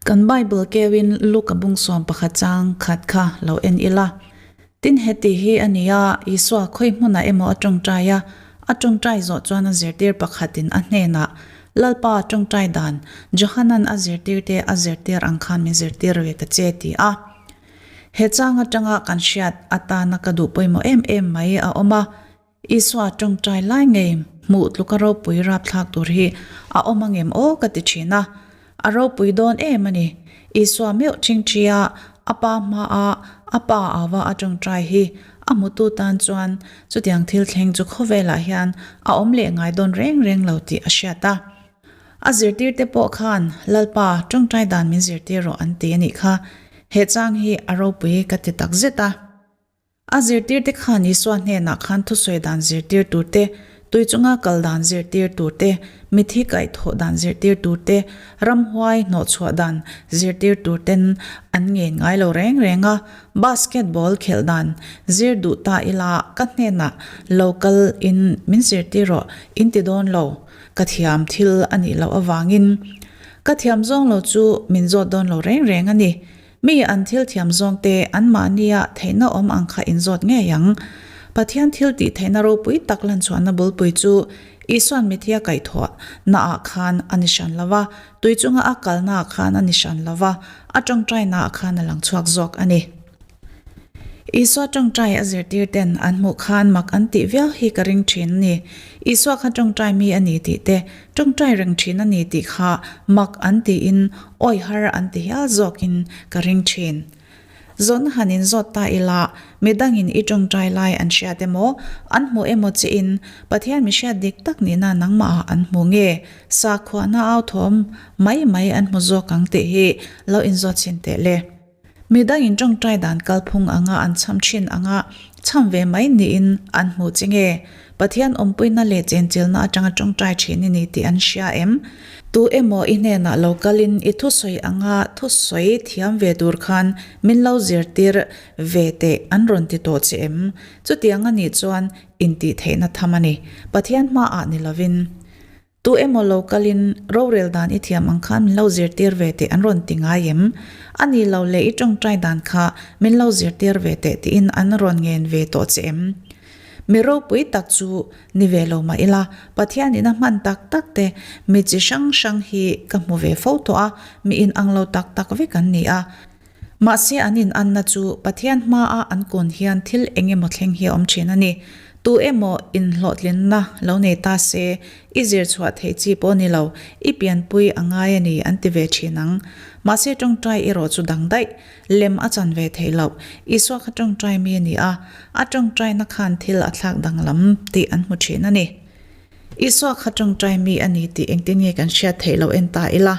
Kan Bible keuin Luka bung 11 chang khat kha lo en ila. Tin heti hi a ni a, Isua khawi hmunah emaw a tawngtai a, a tawngtai zawh chuan a zirtir pakhatin a hnenah, Lalpa tawngtai dan, Johanan a zirtirte a zirtir ang khan min zirtir ve ta che ti a. He chang atanga kan hriat atana ka duh pawimawh em em mai a awm a, Isua tawngtai lai ngei hmuh tluka ropui rapthlak tur hi a awm angem aw ka ti thin a, a ropui dawn em a ni. Isua meuh chingchia a pa hmaa a pa ava a tawngtai hi a hmutu tan chuan chutiang thil thleng chu khawvelah hian a awm leh ngai dawn reng reng lo tih a hriat a. A zirtirte pawh khan Lalpa tawngtai dan min zirtir rawh an ti a nih kha. He chang hi a ropui ka ti takzet a. A zirtirte khan Isua hnenah khan thusawi dan zirtir tur te, tui chunga kal dan zirtir tur te, mithi kaihthawh dan zirtir tur te, ramhuai hnawhchhuah dan zirtir tur ten an ngen ngai lo reng reng a. Basketball khelh dan zir duh ta ila ka hnenah lo kal in min zirtir rawh in ti dawn lo, ka thiam thil a nih loh avangin ka thiam zawng lo chu min zawt dawn lo reng reng a ni. Mi an thil thiam zawngte anmahnia theihna awm ang kha inzawt ngei ang. Pathian thil tih theihna ropui tak lanchhuahna bulpui chu Isua'n mithia kaihthawh naah khan a ni hran lo va, tui chunga a kalnaah khan a ni hran lo va, a tawngtainaah khan a lang chhuak zawk a ni. Isua tawngtai a zirtir ten an hmuh khan mak an tih viau hi ka ring thin a ni. Isua kha tawngtai mi a ni tih te, tawngtai reng thin a ni tih kha mak an tiin awi har an ti hial zawkin ka ring thin. Zawhna han inzawt ta ila, midangin i tawngtai lai an hriat emaw, an hmu emaw chiin Pathian mi hriat dik tak nihna nangmahah an hmu nge, sakhuana au thawm mai mai an hmu zawk ang tih hi lo inzawt chhin teh le. Midangin tawngtai dan kalphung anga an cham thin anga cham ve mai niin an hmu che nge? Pathian awmpuina leh chenchilna atanga tawngtai thin i ni tih an hria em? Tu emaw i hnenah lo kalin i thusawi anga thusawi thiam ve tur khan min lo zirtir ve teh an rawn ti tawh che em? Chutiang a nih chuan intihtheihna tham a ni. Pathian hmaah ni lovin. Tu emaw lo kalin rorel dan i thiam ang khan min lo zirtir ve teh an rawn ti ngai em? A ni lo leh i tawngtai dan kha min lo zirtir ve teh tiin an rawn ngen ve tawh che em? Mi ropui tak chu ni ve lo mah ila, Pathian in a hman tak tak te mi chi hrang hrang hi ka hmu ve fo tawh a, mi in ang lo tak tak vek an ni a. Mahse an in anna chu Pathian hmaa an kun hian thil eng emaw thleng hi a awm thin a ni. Tu emaw inhlawhtlinna lo nei ta se, i zir chhuah theih chi pawh ni lo, i pianpui a ngai a ni an ti ve thin ang. Mahse tawngtai erawh chu dang daih, lem a chan ve theih loh. Isua kha tawngtai mi a ni a, a tawngtaina khan thil a thlak danglam tih an hmu thin a ni. Isua kha tawngtai mi a ni tih engtin nge kan hriat theih loh en ta ila?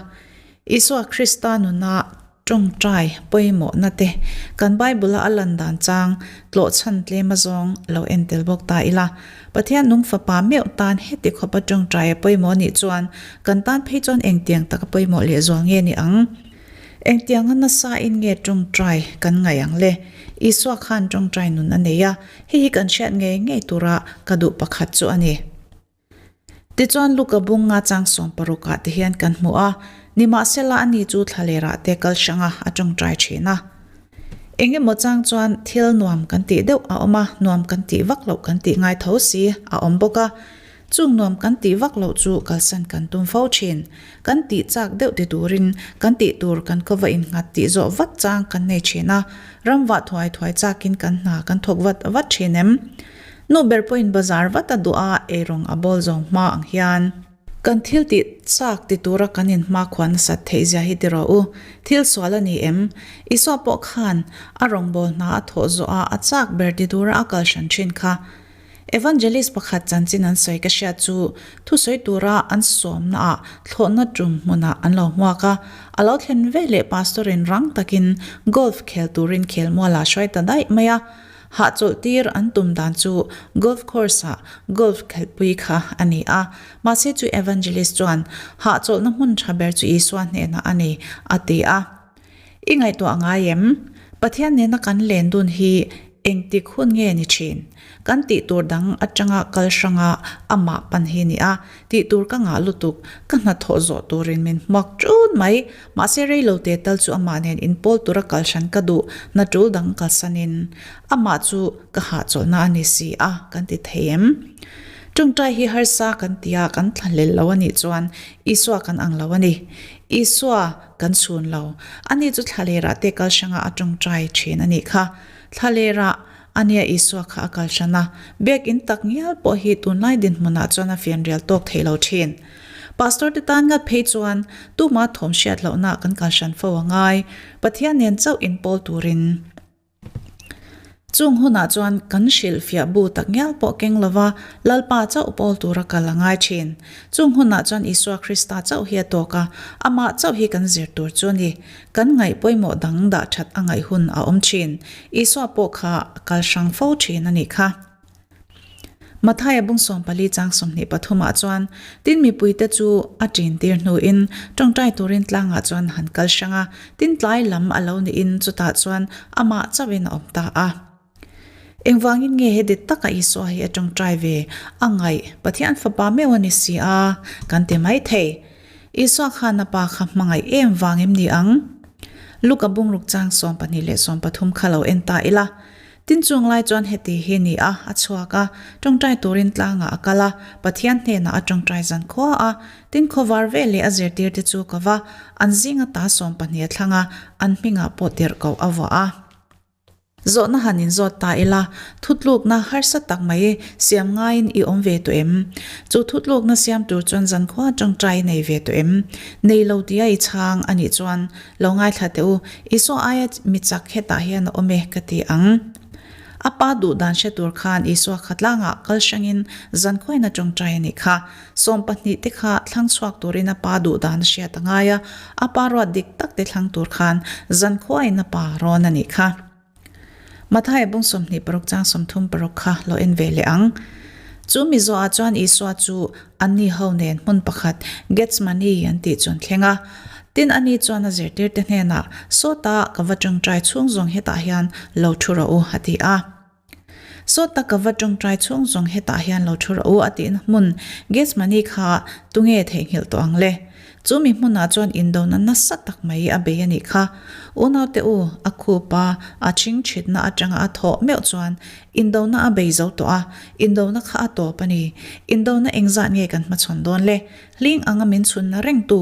Isua Krista nuna Tawngtai pawimawhna te kan Bible-a a lan dan chang tlawhchhan tlem azawng lo en tel bawk ta ila. Pathian nung fapa meuh tan heti khawpa tawngtai a pawimawh nih chuan kan tan phei chuan engtiang taka pawimawh lehzual nge ni ang? Engtianga nasa in nge tawngtai kan ngaih ang le? Isua khan tawngtai nun a nei a, hei hi kan hriat ngei ngei tura ka duh pakhat chu a ni. Tichuan Luka bung nga chang 60 ah te hian kan hmu a, nimahsela ani chu thlalerah te kal hranga a tawngtai thin a. Engemaw chang chuan thil nuam kan tih deuh a awm a, nuam kan tih vak loh kan tih ngai tho si a awm bawk a. Chung nuam kan tih vak loh chu kalsan kan tum fo thin. Kan tih chak deuh ti turin kan tih tur kan kawva innghat tih zawh vat chang kan nei thin a, ram vah thuai thuai chakin kan hna kan thawk vat vat thin em? Nu ber pawhin bazar vat a duh a, eirawng a bawl zawng hma ang hian. Kan thil tih chak ti tura kan inhmakhua nasat theih zia hi ti rawh u. Thil sual a ni em? Isua pawh khan a rawngbâwl hna a thawh zawh a, a chak ber ti tura a kal hran thin kha. Evangelist pakhat chanchin an sawi ka hriat chu thusawi tura an sawmnaah thlawhna tum hmunah an lo hmuak a. A lo thlen veleh pastor-in rang takin golf khel turin khelmualah hruai ta daih mai a. Hahchawlh tir an tum dan chu golf course ah golf khelhpui kha a ni a, mahse chu evangelist chuan hahchawlhna hmun tha ber chu Isua hnenah a ni a ti a. I ngaihtuah ngai em? Pathian nena kan len dun hi Engtik hun nge ni thin? Kan tih tur dang atanga kal hranga amah pan hi ni a, tih tur ka ngah lutuk, ka hnathawh zawh turin min hmuak ṭun mai. Mahse reilo te tal chu amah nen inpawl tura kal hran ka duh, hna ṭul dang kalsanin amah chu ka hahchawlhna a ni si a, kan ti thei em? Ṭawngṭai hi harsa kan tia kan thlahlel lo a nih chuan Isua kan ang lo a ni. Isua kan chhun lo. Ani chu thlalerah te kal hrangah a ṭawngṭai ṭhin a nih kha. Thlalerah ania Isua kha a kal hran a, biakinn tak ngial pawh hi tunlai dinhmunah chuan a fianrial tawk thei lo ṭhin. Pastor te tan ngat phei chuan tuma thawm hriat lohna kan kal hran fo a ngai, Pathian nen chauh inpawl turin. Chung hunah chuan kan hrilhfiah bu tak ngial pawh keng lova Lalpa chauh pawl tura kal a ngai thin. Chung hunah chuan Isua Krista chauh hi a tawk a, amah chauh hi kan zir tur chu a ni. Kan ngaih pawimawh dang dah that a ngaih hun a awm thin. Isua pawh kha a kal hrang fo thin a nih kha. Mathaia bung 14 chang 23 ah chuan, Tin mipuite chu a ṭin tir hnuin ṭawngṭai turin tlangah chuan han kal hrang a, tin tlai lam a lo niin chutah chuan amah chauhin a awm ta a. Engvangin nge he dik taka Isua hi a ṭawngṭai ve a ngaih? Pathian fapa meuh a ni si a, kan ti mai thei. Isua khan a pa kha hmangaih em vang em ni ang? Luka bungruk chang 12 leh 13 kha lo en ta ila. Tin chung lai chuan heti hi ni a, a chhuak a, ṭawngṭai turin tlangah a kal a, Pathian hnenah a ṭawngṭai zan khua a, tin khawvar ve leh a zirtirte chu ka va, an zinga ta 12 a thlang a, an hmingah pawh tirhkoh a vuah a. Zawhna han inzawt ta ila, thutlukna harsa tak mai siam ngaiin i awm ve tawh em? Chu thutlukna siam tur chuan zankhua ṭawngṭai i nei ve tawh em? Nei lo tia i chhang a nih chuan Lo ngaithla teh u, Isua aia mi chak hetah hian a awm e ka ti ang. A pa duh dan hre tur khan Isua kha tlangah kal hrangin zankhuain a tawngtai a nih kha. 12 te kha thlang chhuak turin a pa duh dan a hriat a ngai a, a pa ruat dik tak te thlang tur khan zankhuain a pa rawn a nih kha. Mathaia bung 26 chang 36 kha lo en ve leh ang. Chu mi zawhah chuan Isua chu anni ho nen hmun pakhat Gethsemane an tih chu an thleng a. Tin ani chuan a zirtirte hnenah, Sawta ka va tawngtai chhung zawng hetah hian lo thu rawh u, a ti a. Sawta ka va tawngtai chhung zawng hetah hian lo thu rawh u, a tihna hmun Gethsemane kha tunge theihnghilh tawh ang le? Chu mi hmunah chuan indona nasa tak mai a bei a nih kha. Unaute u, a khup a, a chhingchhitna atanga a thawh meuh chuan indona a bei zo tawh a, indona kha a tawp a ni. Indona engzat nge kan hmachhawn dawn le? Hling anga min chhunna rengtu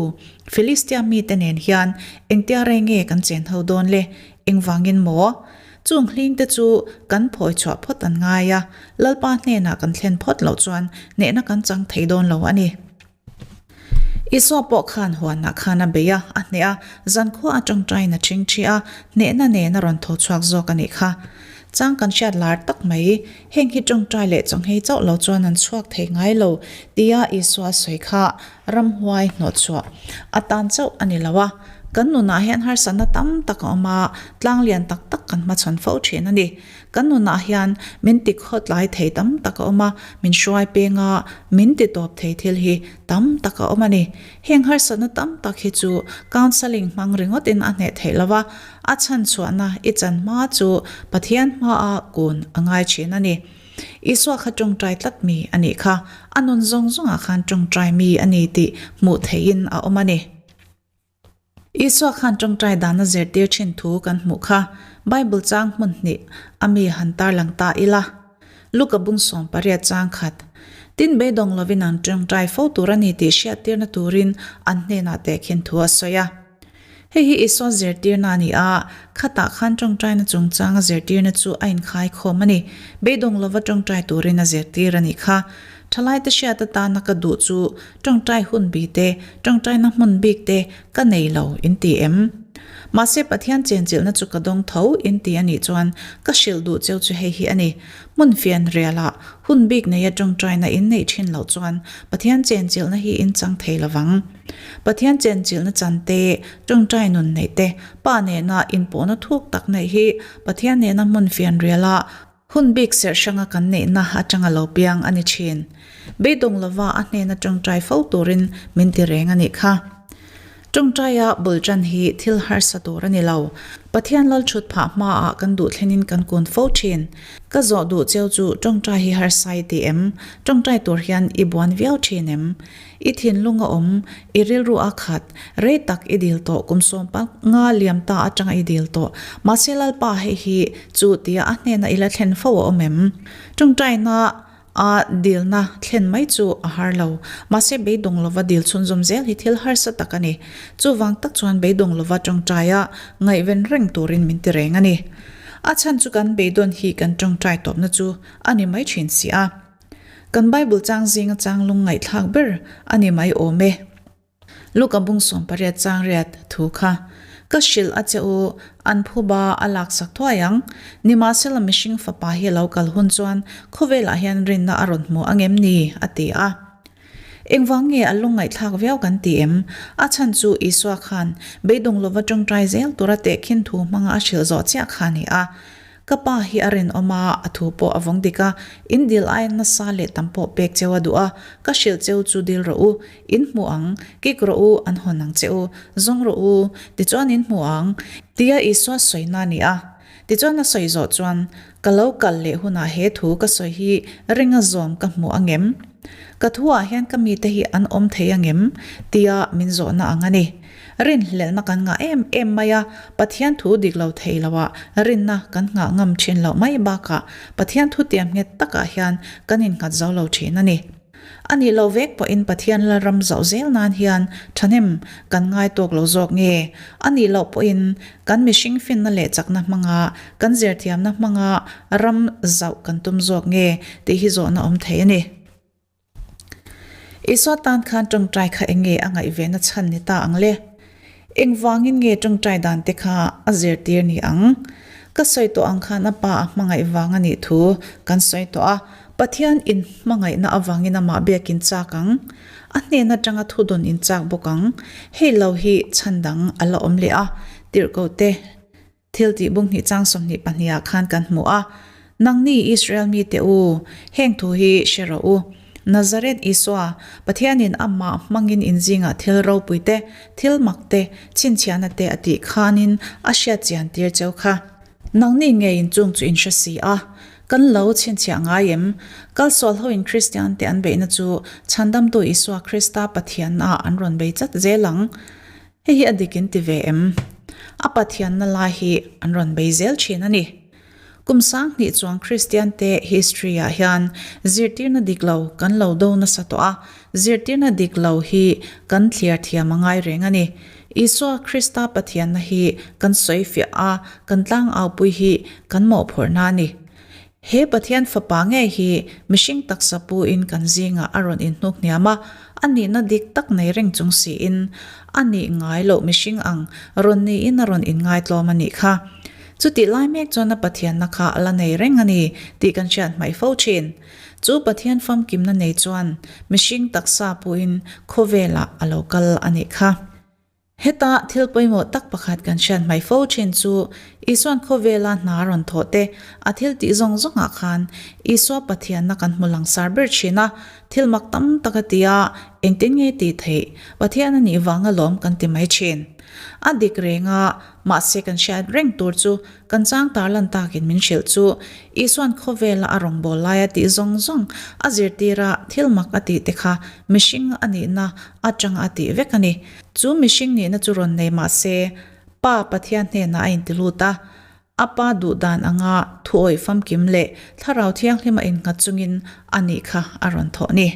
Filistia mite nen hian engtia rei nge kan chen ho dawn le? Engvangin maw? Chung hlingte chu kan phawi chhuah phawt an ngai a, Lalpa hnenah kan thlen phawt loh chuan hnehna kan chang thei dawn lo a ni. Isua pawh khan huanah khan a bei a, a hneh a, zankhua a tawngtaiin a ṭhingṭhi a, hnehna nen a rawn tho chhuak zawk a nih kha. Chang kan hriat lar tak mai, heng hi tawngtai leh chawnghei chauh lo chuan an chhuak thei ngai lo tia Isua sawi kha ramhuai hnawhchhuah atan chauh a ni lo a. Kan nunah hian harsatna tam tak a awm a, tlang lian tak tak kan hmachhawn fo ṭhin a ni. Kan nunah hian min ti khawtlai thei tam tak a awm a, min hruai peng a, min ti tawp thei thil hi tam tak a awm a ni. Heng harsatna tam tak hi chu counselling hmang ringawtin a hneh theih lo va, a chhan chhuahna i chan hma chu Pathian hmaa kun a ngai thin a ni. Isua kha tawngtai tlat mi a nih kha, a nun zawng zawngah khan tawngtai mi a ni tih hmuh theihin a awm a ni. Isua khan tawngtai dana zirtir thin thu kan hmuh kha Bible chang hmun hnih a mi han tarlang ta ila. Luka bung 18 chang khat, Tin beidawng lovin an tawngtai fo tur a ni tih hriattirna turin an hnenah tehkhin thu a sawi a. Hei hi Isua zirtirna a ni a, khatah khan tawngtaina chungchanga zirtirna chu a inkhai khawm a ni. Beidawng lova tawngtai turin a zirtir a nih kha. Thalaite hriat atana ka duh chu Tawngtai hun bi te, tawngtaina hmun bik te ka nei lo in ti em? Mahse Pathian chenchilhna chu ka dawng tho in ti a nih chuan ka hrilh duh cheu chu hei hi a ni. Hmun fian rialah hun bik neia tawngtaina in neih thin loh chuan Pathian chenchilhna hi in chang thei lovang. Pathian chenchilhna chan te, tawngtai nun neih te, Pa nena inpawhna thuk tak neih hi Pathian nena hmun fian rialah Hun bik serh hranga kan neihna atanga lo piang a ni thin. Beidawng lova a hnena tawngtai fo turin min ti reng a nih kha. Tawngtaia bul tan hi thil harsa tur a ni lo. Pathian lal thut phah hmaah kan duh thlenin kan kun fo thin. Ka zawh duh cheu chu tawngtai hi harsa i ti em? Tawngtai tur hian i buan viau thin em? I thinlung a awm, i rilru a khat, rei tak i dil tawh kum sawm pak nga liam ta atanga i dil tawh. Mahse Lalpa hei hi chu tia a hnena i la thlen fo a awm em? Tawngtaina A dilna thlen mai chu a har lo. Mahse beidawng lova dil chhunzawm zel hi thil harsa tak a ni. Chuvang tak chuan beidawng lova tawngtaia ngaihven reng turin min ti reng a ni. A chhan chu kan beidawn hi kan tawngtai tawpna chu a ni mai thin si a. Kan Bible chang zinga chang lung ngaihthlak ber a ni mai awm e. Luka bung 18 chang riat thu kha ka hrilh a che u, an phuba a laksak thuai ang. Nimahsela mihring fapa hi a lo kal hun chuan khawvelah hian rinna a rawn hmu ang em ni? a ti a. Engvang nge a lungngaihthlak viau kan ti em? A chhan chu Isua khan beidawng lova tawngtai zel tura tehkhin thu hmanga a hrilh zawh chiah kha a ni a. Ka pa hi a rinawm a, a thu pawh a vawng dik a, in dil aiin nasa leh tam pawh pek cheu a duh a, ka hrilh cheu chu dil rawh u, in hmu ang, kik rawh u, an hawn ang che u, zawng rawh u, tichuan in hmu ang, tia Isua sawina a ni a. Tichuan a sawi zawh chuan, Ka lo kal leh hunah he thu ka sawi hi ringa zawm ka hmu ang em? Ka thuah hian ka mite hi an awm thei ang em? tia min zawhna ang a ni. Rinhlelhna kan ngah em em mai a, Pathian thu dik lo thei lo ah rinna kan nghah ngam thin loh mai bakah Pathian thu tiam nghet takah hian kan innghat zo lo thin a ni. A nih loh vek pawhin Pathian Lalram zauh zel nan hian thahnem kan ngai tawk lo zawk nge? A nih loh pawhin kan mihring finna leh chakna hmanga kan zirthiamna hmanga ram zauh kan tum zawk nge tih hi zawhna awm thei a ni. Isua tan khan tawngtai kha eng nge a ngaih ve na chhan ni ta ang le? Engvangin nge tawngtai dan te kha a zirtir ni ang? Ka sawi tawh ang khan a pa a hmangaih vang a nih thu kan sawi tawh a, Pathian in hmangaihna avangin amah biak in chak ang, a hnen atanga thudawn in chak bawk ang, hei lo hi chhan dang a la awm leh a, tirhkoh te. Thil tih bung hnih chang 22 ah khan kan hmu a, Nangni Israel mite u, heng thu hi hre rawh u. Nazareth Isua, Pathianin amah hmangin in zingah thil ropui te, thil mak te, chhinchhiahna te a tih khanin a hriat chian tir cheu kha. Nangni ngeiin chung chu in hre si a, kan lo chhinchhiah ngai em? Kalsual hoin Kristian te an beihna chu Chhandamtu Isua Krista Pathiannaah an rawn bei chat zel ang. Hei hi a dik in ti ve em? A Pathianna lai hi an rawn bei zel thin a ni. Kum 2000 chuang Kristian te history ah hian zirtirna dik lo kan lo do nasa tawh a, zirtirna dik lo hi kan thliar thiam a ngai reng a ni. Isua Krista Pathianna hi kan sawi fiah a, kan tlangaupui hi kan mawhphurhna a ni. He Pathian Fapa ngei hi mihring taksa pu-in kan zingah a rawn inhnuk hniam a, a nihna dik tak nei reng chung siin a nih ngai loh mihring ang rawn niin a rawn inngaitlawm a nih kha. Chutih lai mek chuan a Pathianna kha a la nei reng a ni tih kan hriat hmaih fo thin. Chu Pathian famkimna nei chuan mihring taksa pu-in khawvelah a lo kal a nih kha. Heta thil pawimawh tak pakhat kan hriat hmai fo thin chu Isua'n khawvela hna a rawn thawh te, a thil tih zawng zawngah khan Isua Pathianna kan hmu langsar ber thin a, thil mak tam tak a ti a, engtin nge tih theih, Pathian a nih vang alawm kan ti mai thin. A dik reng a, mahse kan hriat reng tur chu Kan chang tarlan takin min hrilh chu Isua'n khawvela a rawngbâwl laia tih zawng zawng a zirtir a, thil mak a tih te kha mihring a nihna atanga a tih vek a ni. Chu mihring nihna chu rawn nei mah se, Pa Pathian hnenah a inti lut a, a Pa duh dan anga thuawih famkim leh Thlarau Thianghlima innghat chungin a nih kha a rawn thawh ni.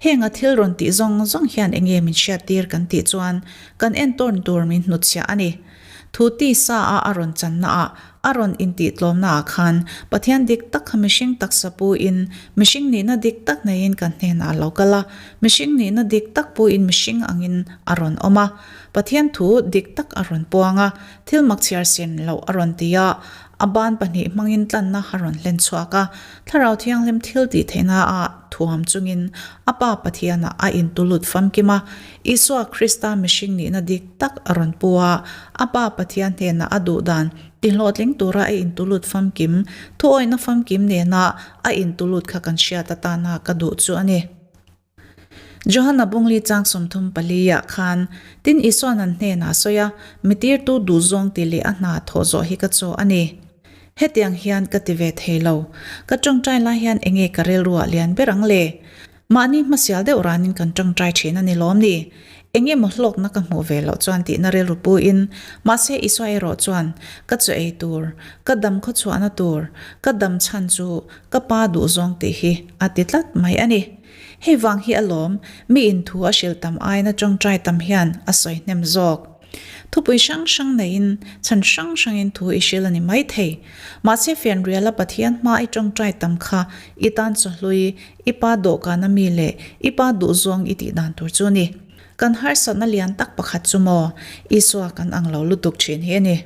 Heng a thil rawn tih zawng zawng hian enge min hriattir kan tih chuan kan entawn tur min hnutchhiah a ni. Thu tisa a a rawn channa ah, a rawn intih tlawmna ah khan Pathian dik tak kha mihring taksa pu in mihring nihna dik tak neiin kan hnenah a lo kal a, mihring nihna dik tak pu in mihring angin a rawn awm a, Pathian thu dik tak a rawn puang a, thil mak chhiar sen loh a rawn ti a, A ban pahnih hmangin tlanna a rawn hlen chhuak a, Thlarau Thianghlim thil tih theihna a thuam chungin a Pa Pathianah a intulut famkim a, Isua Krista mihring nihna dik tak a rawn pu a, a Pa Pathian hnenah a duh dan tihlawhtling tura a intulut famkim, thuawihna famkim nena a intulut kha kan hriat atana ka duh chu a ni. Johana bungli chang 34 ah khan, Tin Isua'n an hnenah a sawi a, Mi tirtu duhzawng tih leh a hna thawh zawh hi ka chaw a ni. Hetiang hian ka ti ve thei lo. Ka tawngtai lai hian enge ka rilruah lian ber ang le? Mahni hmasial deuh ranin kan tawngtai thin a ni lawm ni? Enge maw hlawkna ka hmuh ve loh chuan tihna rilru puin, mahse Isua erawh chuan, Ka chaw ei tur, ka dam khawchhuahna tur, ka dam chhan chu ka pa duhzawng tih hi a ti tlat mai a ni. Hei vang hi alawm, mi inthu a hrilh tam aiin a tawngtai tam hian a sawi hnem zawk. Thupui hrang hrang neiin, chhan hrang hrangin thu i hrilh a ni maithei. Mahse fianriala Pathian hma i tawngtai tam kha i tan chawhlui, i pa dawhkana mi leh i pa duhzawng i tih dan tur chu a ni. Kan harsatna lian tak pakhat chu maw, Isua kan ang lo lutuk thin hi a ni.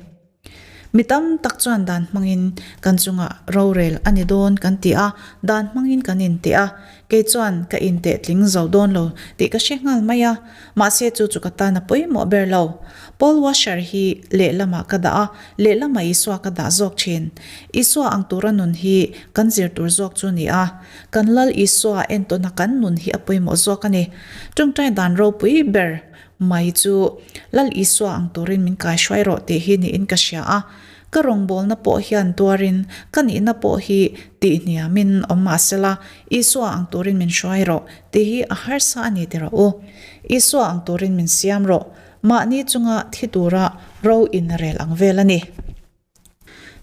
Mi tam tak chuan dan hmangin kan chungah rorel a ni dawn kan ti a, dan hmangin kan inteh a. Kei chuan ka inteh tling zo dawn lo tih ka hre nghal mai a, mahse chu chu ka tan a pawimawh ber lo. Paul Washer hi lehlamah ka dah a, lehlamah Isua ka dah zawk thin. Isua ang tura nun hi kan zir tur zawk chu a ni a, kan Lal Isua entawna kan nun hi a pawimawh zawk a ni. Tawngtai dan ropui ber Mai chu Lal Isua ang turin min kaihruai rawh tih hi niin ka hria a, ka rawngbawlna pawh hian tuarin ka nihna pawh hi tihhniamin awm mah sela, Isua ang turin min hruai rawh tih hi a harsa a ni ti rawh u. Isua ang turin min siam rawh, mahni chunga thi tura ro inrel ang vel a ni.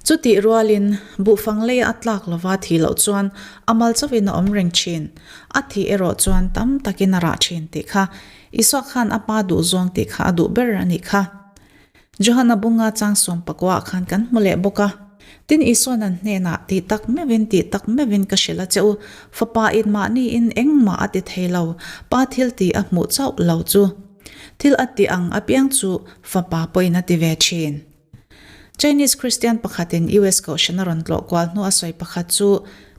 Chutih rualin, buhfang leia a tlak lova thih loh chuan a mal chauhin a awm reng thin. A thih erawh chuan tam takin a rah thin tih kha Isua khan a pa duhzawng tih kha a duh ber a nih kha. Johana bunga chang 19 khan kan hmu leh bawk a. Tin Isua'n an hnenah tih tak meuhin tih tak meuhin ka hrilh a che u, fapa in mahniin engmah a ti thei lo, pa thil tih a hmuh chauh lo chu. Thil a tih ang apiang chu fapa pawhin a ti ve thin. Chinese Kristian pakhatin US kohhran a rawn tlawh kual hnu a sawi pakhat chu,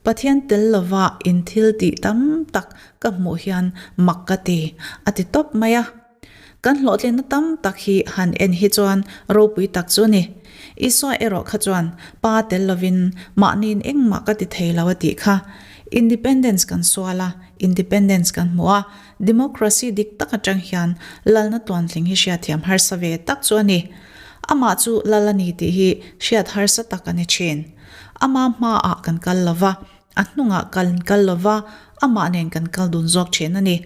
Pathian tel lova in thil tih tam tak ka hmuh hian mak ka ti, a ti tawp mai a. Kan hlawhtlinna tam tak hi han en hi chuan ropui tak chu ni. Isua erawh kha chuan Pa tel lovin mahniin engmah ka ti thei lo a tih kha. Independence kan sual a, independence kan hmu a, Democracy dik tak atang hian lalna tluantling hi hriatthiam harsa ve tak chu a ni. Amah chu lal a ni tih hi hriat harsa tak a ni thin. Ama hmaah kan kal lo va, a hnungah kan kal lo va, amah nen kan kal dun zawk thin a ni.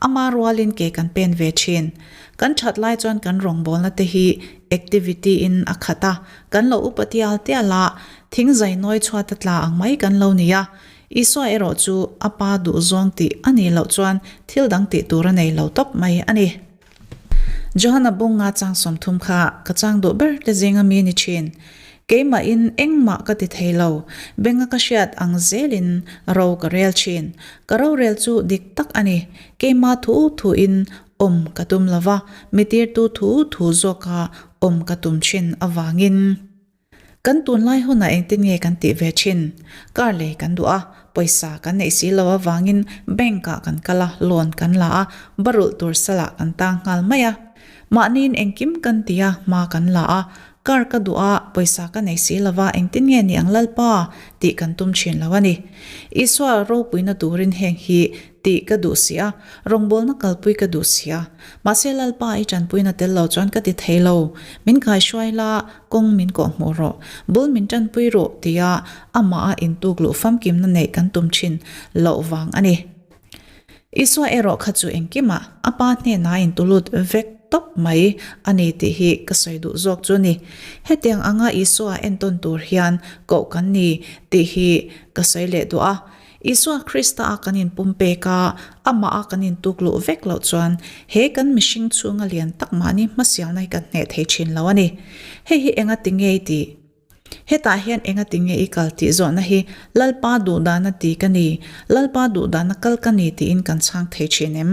Ama rualin ke kan pen ve thin. Kan that lai chuan kan rawngbawlna te hi activity in a khat a, kan lo upa tial tial a, thing zai nawi chhuat a tla ang mai kan lo ni a. Isua erawh chu a pa duhzawng tih a nih loh chuan thil dang tih tur a nei lo tawp mai a ni. Johana bunga chang 30 kha ka chang duh ber te zinga mi ni thin. Keimahin engmah ka ti thei lo, benga ka hriat ang zelin ro ka rel thin. Ka rorel chu dik tak a ni, keima thu thuin awm ka tum lova, mi tirtu thu thu zawka awm ka tum thin avangin. Kan tunlai hunah engtin nge kan tih ve thin? Car lei kan duh a, pawisa kan neih si lo avangin bank ah kan kal a, loan kan la a, barulh tur salah kan tang nghal mai a. Mahniin engkim kan ti a, hma kan la a, car ka duh a, pawisa ka nei si lo va, engtin nge ni ang Lalpa? tih kan tum thin lo a ni. Isua ropuina turin heng hi Tih ka duh si a, rawngbawlna kalpui ka duh si a. Mahse Lalpa i tanpuina tel lo chuan ka ti thei lo. Min kaihruai la, kawng min kawhhmuh rawh. Bul min tanpui rawh tia amah a intuk luh famkimna neih kan tum thin loh vang a ni. Isua erawh kha chu engkimah a pa hnenah a intulut vek tawp mai a ni tih hi ka sawi duh zawk chu a ni. Hetiang anga Isua entawn tur hian koh kan ni tih hi ka sawi leh duh a. Isua Krista a kan inpumpek a, amah a kan intuk luh vek loh chuan he kan mihring chhunga lian tak mahni hmasialna hi kan hneh thei thin lo a ni. Hei hi enga ti nge i tih? Hetah hian enga ti nge i kal tih zawhna hi Lalpa duhdana ti ka ni, Lalpa duhdana kal ka ni tiin kan chhang thei thin em?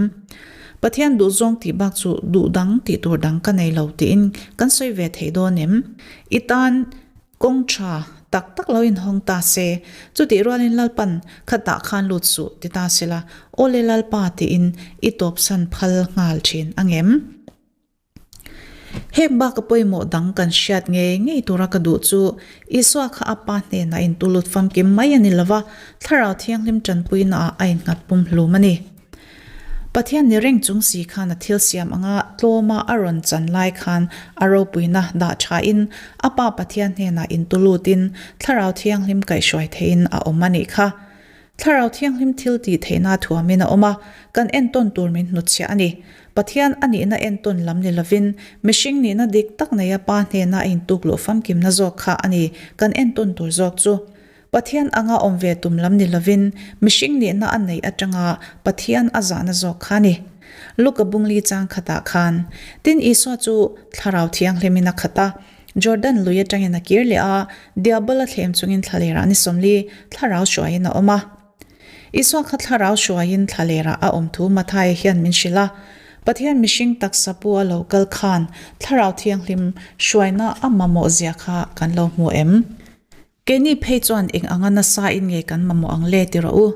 Pathian duhzawng tih bak chu duh dang tih tur dang ka nei lo tiin kan sawi ve thei dawn em? I tan Kawng tha tak tak lo inhawng ta se, chutih rualin Lalpan khatah khan lut suh ti ta sela, Awle Lalpa tiin i tawpsan phal nghal thin ang em? Heng baka pawimawh dang kan hriat ngei ngei tura ka duh chu Isua kha a Pa hnenah intulut famkim mai a ni lova, Thlarau Thianghlim tanpuinaah a innghat pumhlum a ni. Pathian ni reng chung si khan a thil siam anga tlawma a rawn chan lai khan a ropuina dah thain a Pa Pathian hnenah intulutin Thlarau Thianghlim kaihhruai theihin a awm a nih kha. Thlarau Thianghlim thil tih theihna thuamin a awm a, kan entawn tur min hnutchhiah a ni. Pathian a nihna entawn lam ni lovin, mihring nihna dik tak neia Pa hnena a intukluh famkimna zawk kha a ni kan entawn tur zawk chu. Pathian anga awm ve tum lam ni lovin, mihring nihna a neih atanga Pathian a zahna zawk kha a ni. Luka bungli chang khatah khan, Tin Isua chu Thlarau Thianghlimin a khat a, Jordan lui atangin a kir leh a, Diabola thlem chungin thlalerah ni 40 thlarau hruaiin a awm a. Isua kha thlarau hruaiin thlalerah a awm thu Mathaia hian min hrilh a, Pathian mihring taksa pu a lo kal khan thlarau thianghlim hruaina a mamawh zia kha kan lo hmu em? Keini phei chuan eng anga nasa in nge kan mamawh ang le ti rawh u.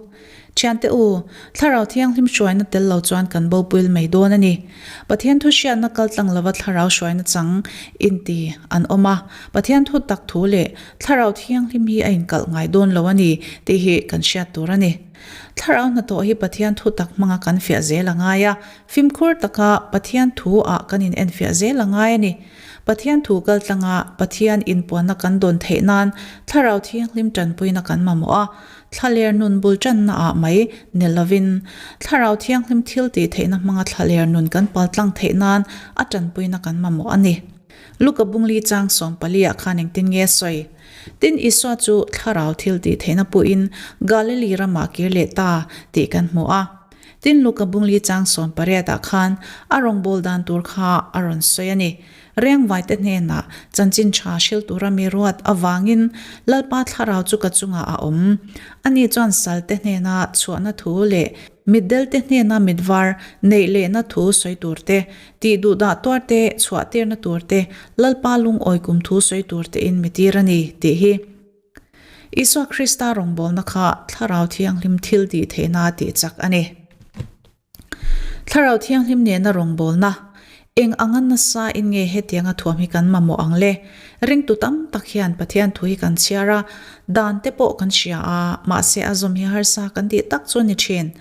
Thiante u, Thlarau Thianghlim hruaina tel lo chuan kan bo puil mai dawn a ni. Pathian thu hriatna kal tlang lova Thlarau hruaina chang inti an awm a, Pathian thu tak thu leh Thlarau Thianghlim hi a inkalh ngai dawn lo a ni tih hi kan hriat tur a ni. Thlarau hnathawh hi Pathian thu tak hmanga kan fiah zel a ngai a, fimkhur taka Pathian thu ah kan inenfiah zel a ngai a ni. Pathian thu kal tlanga Pathian inpuanna kan dawn theih nan Thlarau Thianghlim tanpuina kan mamawh a, thlaler nun bul tanna ah mai ni lovin Thlarau Thianghlim thil tih theihna hmanga thlaler nun kan pal tlang theih nan a tanpuina kan mamawh a ni. Luka bungli chang 14 ah khan engtin nge a sawi? Tin Isua chu Thlarau thil tih theihna puhin Galili ramah kir leh ta tih kan hmu a. Tin Luka bungli chang 18 ah khan a rawngbâwl dan tur kha a rawn sawi a ni. Rengvaite hnenah chanchin tha hril tura mi ruat avangin Lalpa thlarau chu ka chungah a awm. Ani chuan salte hnena chhuahna thu leh mitdelte hnena mitvar neih lehna thu sawi tur te, tih duhdah tuar te, chhuahtirna tur te, Lalpa lungawi kum thu sawi tur tein mi tir a ni, tih hi. Isua Krista rawngbawlna kha Thlarau Thianghlim thil tih theihna tih chak a ni. Thlarau Thianghlim nena rawngbawlna, Eng anga nasa in nge hetianga thuam hi kan mamawh ang le? Ringtu tam tak hian Pathian thu hi kan chhiar a, dan te pawh kan hria a, mahse a zawm hi harsa kan tih tak chu a ni thin.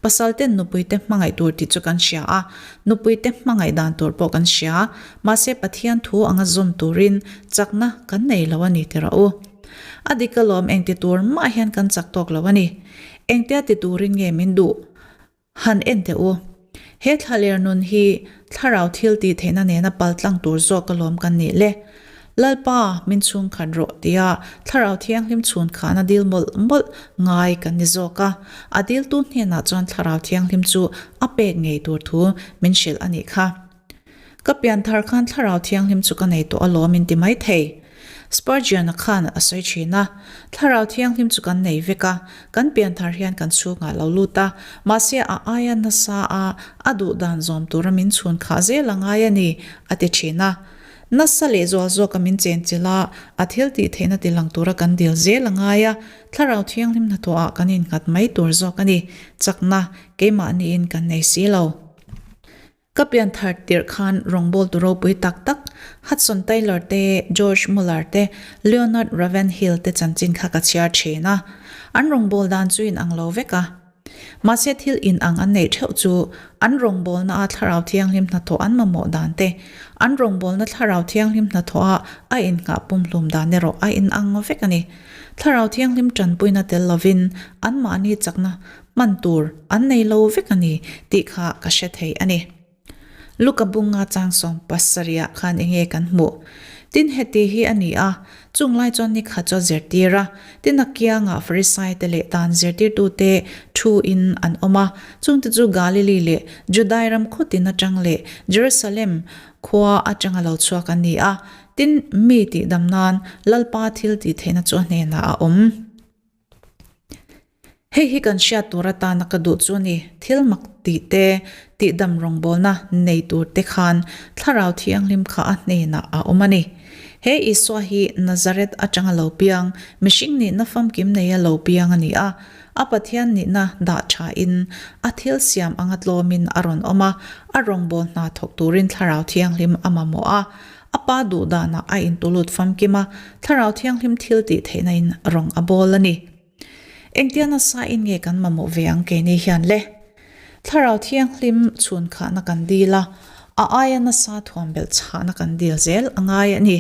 Pasal ten nupui te hmangaih tur tih chu kan hria a, nupui te hmangaih dan tur pawh kan hria, mahse Pathian thu anga zawm turin chakna kan nei lo a ni ti rawh u. A dik alawm engti tur mah hian kan chak tawk lo a ni. Engtia ti turin nge min duh? Han en teh u. He thlaler nun hi thlarau thil tih theihna nena paltlang tur zawk alawm kan nih le. Lalpa, min chhungkhat rawh tia Thlarau Thianghlim chhun khan a dil mawlh mawlh ngai kan ni zawk a. A diltu hnenah chuan Thlarau Thianghlim chu a pek ngei tur thu min hrilh a nih kha. Ka pianthar khan Thlarau Thianghlim chu ka nei tawh alawm in ti mai thei. Spurgeon-a khan a sawi thin a, Thlarau Thianghlim chu kan nei vek a, kan pianthar hian kan chhungah lo lut a, mahse a aia nasa a a duh dan zawm tura min chhun khah zel a ngai a ni, a ti thin a. Nasa leh zual zawka min chenchilh a, a thil tih theihna ti lang tura kan dil zel a ngai a, Thlarau Thianghlim hnathawhah kan innghat mai tur zawk a ni, chakna keimahniin kan nei si lo. Ka pian thar tirh khan rawngbawltu ropui tak tak Hudson Taylor te, George Muller te, Leonard Ravenhill te chanchin kha ka chhiar thin a, an rawngbâwl dan chu inang lo vek a. Mahse thil inang an neih theuh chu an rawngbawlnaa Thlarau Thianghlim hnathawh an mamawh dan te, an rawngbawlna Thlarau Thianghlim hnathawha a innghah pumhlum dan erawh a inang vek a ni. Thlarau Thianghlim tanpuina tel lovin anmahni chakna hman tur an nei lo vek a ni tih kha ka hre thei a ni. Luka bunga chang 70 ah khan enge kan hmuh? Tin heti hi a ni a, chung lai chuan ni khat chu a zirtir a, tin a kiangah Farisai te leh dan zirtirtute thu in an awm a, chungte chu Galili leh Judai ram khawtin atang leh Jerusalem khua atanga lo chhuak an ni a, tin mi tihdam nan Lalpa thil tihtheihna chu a hnenah a awm. Hei hi kan hriat tur atana ka duh chu a ni, thil mak tih te, tihdam rawngbawlna nei tur te khan Thlarau Thianghlim kha a hnenah a awm a ni. He Isua hi Nazareth atanga lo piang, mihring nihna famkim neia lo piang a ni a, a Pathian nihna dah thain a thil siam anga tlawmin a rawn awm a, a rawngbâwl hna thawk turin Thlarau Thianghlim a mamawh a, A pa duh danah a intulut famkim a, Thlarau Thianghlim thil tih theihna in rawng a bawl a ni. Engtia nasa in nge kan mamawh ve ang keini hian le? Thlarau Thianghlim chhun khahna kan dil a, a aia nasa thuam belh chhahna kan dil zel a ngai a ni.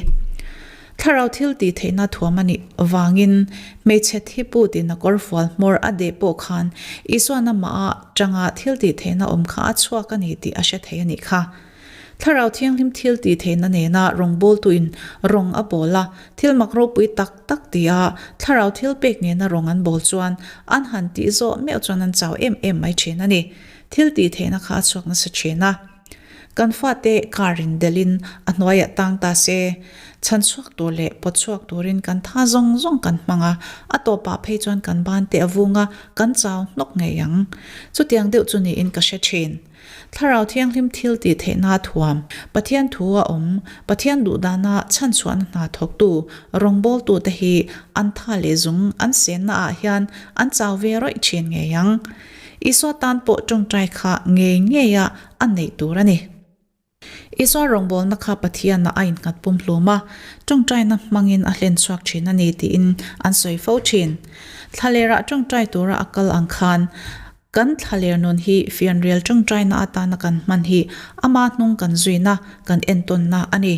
Thlarau thil tih theihna thuam a nih vangin hmeichhe thi pu tina kawrfual hmawr a deh pawh khan Isuan amah atanga thil tih theihna awm kha a chhuak a ni tih a hre thei a nih kha. Thlarau Thianghlim thil tih theihna nena rawngbawltuin rawng a bawl a, thil mak ropui tak tak ti a, Thlarau thil pek nena rawng an bawl chuan an han tih zawh meuh chuan an chau em em mai thin a ni. Thil tih theihna kha a chhuak nasa thin a. Kan fate car in delhin a hnuaiah tang ta se, chhan chhuak tur leh pawt chhuak turin kan tha zawng zawng kan hmang a, a tawpah phei chuan kan ban te a vung a, kan chau hnawk ngei ang. Chutiang deuh chu niin ka hre thin. Thlarau Thianghlim thil tih theihna thuam, Pathian thu a awm, Pathian duhdana chhanchhuahna hna thawktu, rawngbawltute hi an tha leh zung an senna ah hian an chau ve rawih thin ngei ang. Isua tan pawh tawngtai kha ngei ngeia a neih tur a ni. Isua rawngbawlna kha Pathianah a innghat pumhlum a, tawngtaina hmangin a hlen chhuak thin a ni tiin an sawi fo thin. Thlalerah tawngtai tura a kal ang khan kan thlaler nun hi fianrial tawngtaina atana kan hman hi ama hnung kan zuina, kan entawnna a ni.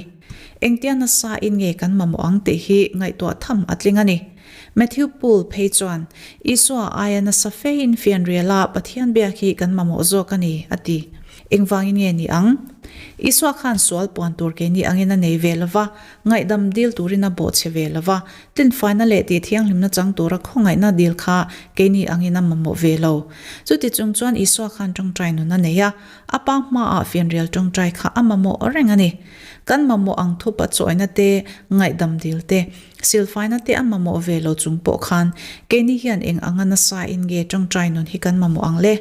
Engtia nasa in nge kan mamawh ang tih hi ngaihtuah tham a tling a ni. Matthew Poole phei chuan, Isua aia nasa fein fianriala Pathian biak hi kan mamawh zawk a ni, a ti. Engvangin nge ni ang? Isua khan sual puan tur keini angin a nei ve lo va, ngaihdam dil turin a bawhchhe ve lo va, tlinfaina leh tih thianghlimna chang tura khawngaihna dil kha keini angin a mamawh ve lo. Chuti chung chuan Isua khan tawngtai nun a nei a, a pa hmaah fianrial tawngtai kha a mamawh reng a ni. Kan mamawh ang thupa chawina te, ngaihdam dil te, Silfaina te a mamawh ve lo chung pawh khan keini hian eng anga nasa in nge tawngtai nun hi kan mamawh ang le?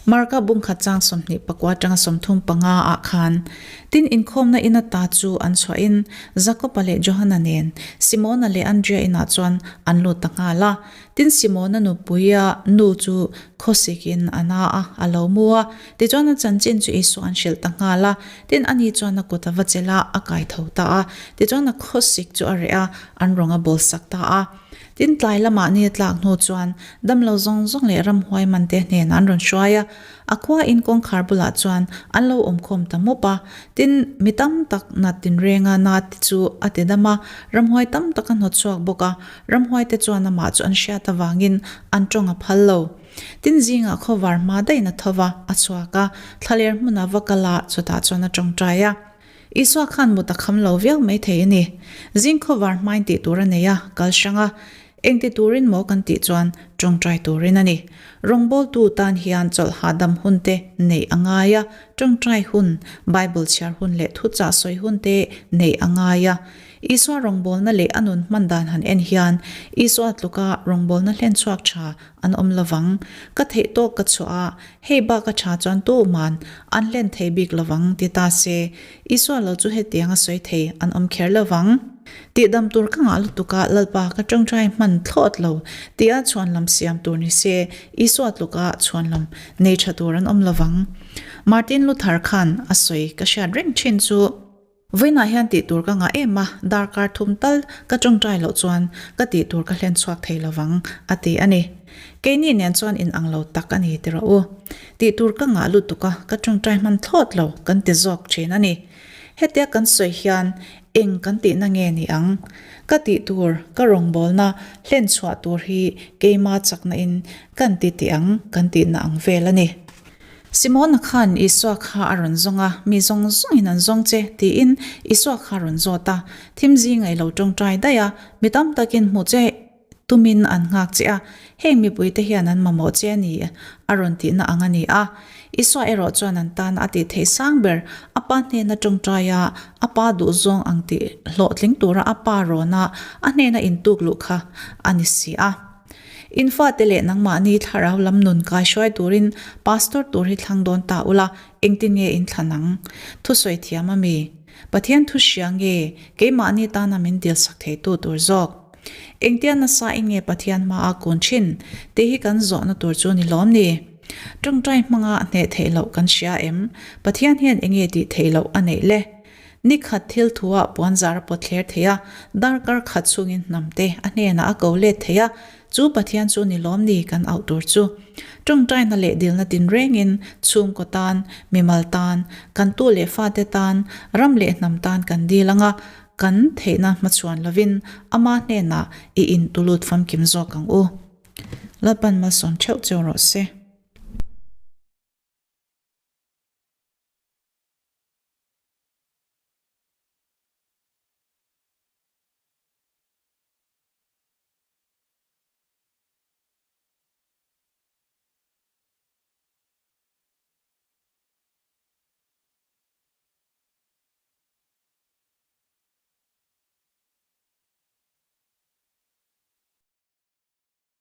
Marka bungkhat chang 24 atanga 35 ah khan tin inkhawmna in ata chu an chhuahin Jakoba leh Johana nen Simona leh Andrea inah chuan an lut ta nghal a. Tin Simona nupuia nu chu khawsikin a na a, a lo mu a. Tichuan a chanchin chu Isua an hrilh ta nghal a, tin ani chuan a kut a va chelh a, a kai tho ta a. Tichuan a khawsik chu a reh a, an rawng a bawl sak ta a. Tin tlai lamah ni a tlak hnu chuan damlo zawng zawng leh ramhuai man te hnenah an rawn hruai a, a khua in kawngkhar bulah chuan an lo awmkhawm ta mawp a. Tin mi tam tak nat tinrenga na te chu a ti dam a, ramhuai tam tak a hnawt chhuak bawk a, ramhuai te chuan amah chu an hriat avangin an tawng a phal lo. Tin zingah khawvar hma daihin a tho va, a chhuak a, thlaler hmunah va kal a, chutah chuan a tawngtai a. Isua khan mut a kham lo viau mai thei a ni. Zing khawvar hmain tih tur a nei a, kal hrang a. Eng ti turin maw kan tih chuan tawngtai turin a ni. Rawngbawltu tan hian chawlh hahdam hun te neih a ngai a, tawngtai hun, Bible chhiar hun leh thuchah sawi hun te neih a ngai a. Isua rawngbawlna leh a nun hman dan han en hian Isua tluka rawngbawlna hlen chhuak tha An awm lovang. Ka theih tawk ka chhuah a, hei bak a tha chuan tuman an hlen thei bik lovang ti ta se, Isua lo chu hetiang a sawi thei an awm kher lovang. Tihdam tur ka ngah lutuk a, Lalpa ka tawngtai hman thlawt lo tia chhuanlam siam tur ni se, Isua tluka chhuanlam nei tha tur an awm lovang. Martin Luther khan a sawi ka hriat reng thin chu. Vawiinah hian tih tur ka ngah em a, darkar thum tal ka tawngtai loh chuan ka tih tur ka hlen chhuak thei lovang, a ti a ni. Keini nen chuan in ang lo tak a ni ti rawh u. Tih tur ka ngah lutuk a, ka tawngtai hman thlawt lo kan ti zawk thin a ni. Hetia kan sawi hian eng kan tihna nge ni ang? Ka tih tur, ka rawngbawlna hlen chhuah tur hi keima chakna in kan ti tih ang kan tihna ang vel a ni. Simona khan Isua kha a rawn zawng a, Mi zawng zawngin an zawng che, tiin Isua kha a rawn zawt a. Thim zinga i lo tawngtai daih a, mi tam takin hmuh che tumin an nghak che a, heng mipuite hian an mamawh che a ni, a rawn tihna ang a ni a. Isua erawh chuan an tana a tih theih sang ber, a pa hnena tawngtai a, a pa duhzawng ang tih hlawhtling tura a pa rawna a hnena intuk luh kha a ni si a. In fate leh nangmahni thlarau lam nun kaihruai turin pastor tur hi thlang dawn ta ula, engtin nge in thlan ang? Thusawi thiam a mi? Pathian thu hria nge keimahni tana min dilsak theitu tur zawk? Engtia nasa in nge Pathian hmaa kun thin tih hi kan zawhna tur chu ni lawm ni? Tawngtai hmanga hneh theih loh kan hria em? Pathian hian enge tih theih loh a neih le? Ni khat thil thuah puanzar a pawt thler thei a, darkar khat chungin hnamte a hnenah a ko let thei a. Chu Pathian chu ni lawm ni kan auh tur chu. Tawngtaina leh dilna tinrengin chhungkaw tan, mimal tan, kan tu leh fate tan, ram leh hnam tan kan dil anga kan theihna hmachhuan lovin ama hnenah i intulut famkim zawk ang u. Lalpan malsawm theuh cheu rawh se.